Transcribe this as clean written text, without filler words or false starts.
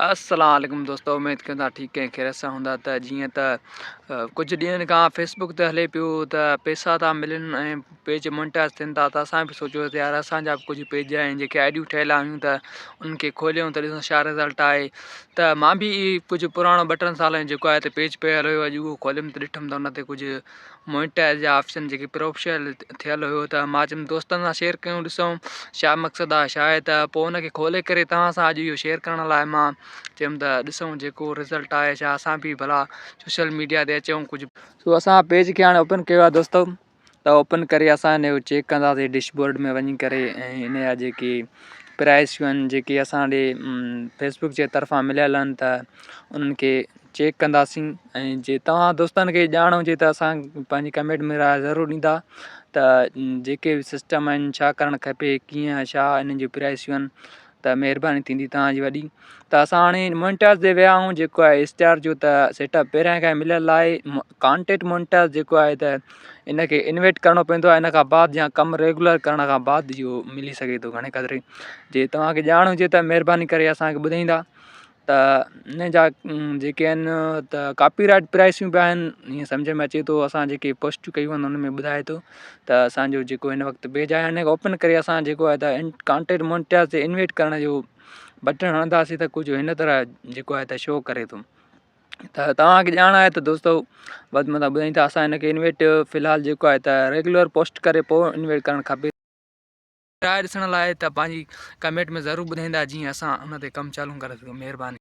السلام عليڪم دوستو اميد ڪيون ٿا ٺيڪ ۽ خيريت سان هوندا ته جيئن ته ڪجهه ڏينهن کان فيسبڪ تي هلي پيو ته پيسا ٿا ملن ۽ پيج مونٽائز ٿين ٿا ته اسان به سوچيو ته يار اسان جا به ڪجهه پيج آهن جيڪي آئيڊيون ٺهيل آهيون ته انهن کي کوليون ته ڏسون ڇا رزلٽ آهي ته مان به ڪجهه پراڻو ٻه ٽن سالن جو جيڪو آهي ته پيج پيل هيو اڄ اهو کوليم ته ڏٺم ته ان تي ڪجهه مونيٽائز جا آپشن جيڪي پروفشل ٿيل هيو ته مان چيم دوستن سان شيئر ڪيون ڏسون ڇا مقصد آهي ڇا آهي ته پوء ان کي کولي ڪري توهان سان اڄ اهو شيئر ڪرڻ لاء مان چيم ته ڏسون جيڪو رزلٽ آهي ڇا اسان به ڀلا سوشل ميڊيا تي اچون ڪجهه سو اسان پيج کي هاڻي اوپن ڪيو آهي دوستو ته اوپن ڪري اسان ان جو چيڪ ڪنداسين ڊيش بورڊ ۾ وڃي ڪري ۽ ان جا جيڪي پرائسيون آهن جيڪي اسان ڏي فيسبڪ جي طرفان مليل آهن ته انهن کي چيڪ ڪنداسين ۽ جي توهان دوستن کي ڄاڻ هجي ته اسان پنهنجي ڪمينٽ ۾ راء ضرور ڏيندا ته جيڪي به سسٽم آهن ڇا ڪرڻ کپي ڪيئن ڇا انهن جون پرائسيون آهن ته مهرباني ٿيندي توهان جي وڏي ته اسان هاڻي مونٽاز تي ويا آهيون جيڪو آهي اسٽار جو ته سيٽ اپ پهريان کان مليل آهي ڪانٽيڪٽ مونٽاز جيڪو آهي ته ان کي انوائٽ ڪرڻو پوندو آهي ان کان بعد يا ڪم ريگولر ڪرڻ کان بعد اهو ملي سگهي ٿو گهڻي قدري جي توهان کي ڄاڻ هجي ته مهرباني ڪري اسان کي ٻڌائيندا ته ان جا جيڪي آهن ته ڪاپي رائيٽ پرائسيون به آهن ائين سمجهه ۾ اچي ٿو اسان جيڪي پوسٽون ڪيون آهن ان ۾ ٻڌائي ٿو ته اسانجو جيڪو هن وقت پيج آهي ان کي اوپن ڪري اسان جيڪو آهي ته ڪانٽيڪٽ مونٽياز تي انوائٽ ڪرڻ جو بٽڻ هڻنداسين ته ڪجهه هن طرح جيڪو آهي ته شو ڪري ٿو ته توهان کي ڄاڻ آهي ته دوستو وڌ مٿان ٻڌائين ٿا اسان هن کي انوائٽ في الحال جيڪو آهي ته ريگولر پوسٽ ڪري پوء انوائٽ ڪرڻ کپي. راء ڏسڻ لاء ته پنهنجي ڪمينٽ ۾ ضرور ٻڌائيندا جيئن اسان ان تي ڪم چالو ڪري سگهون مهرباني.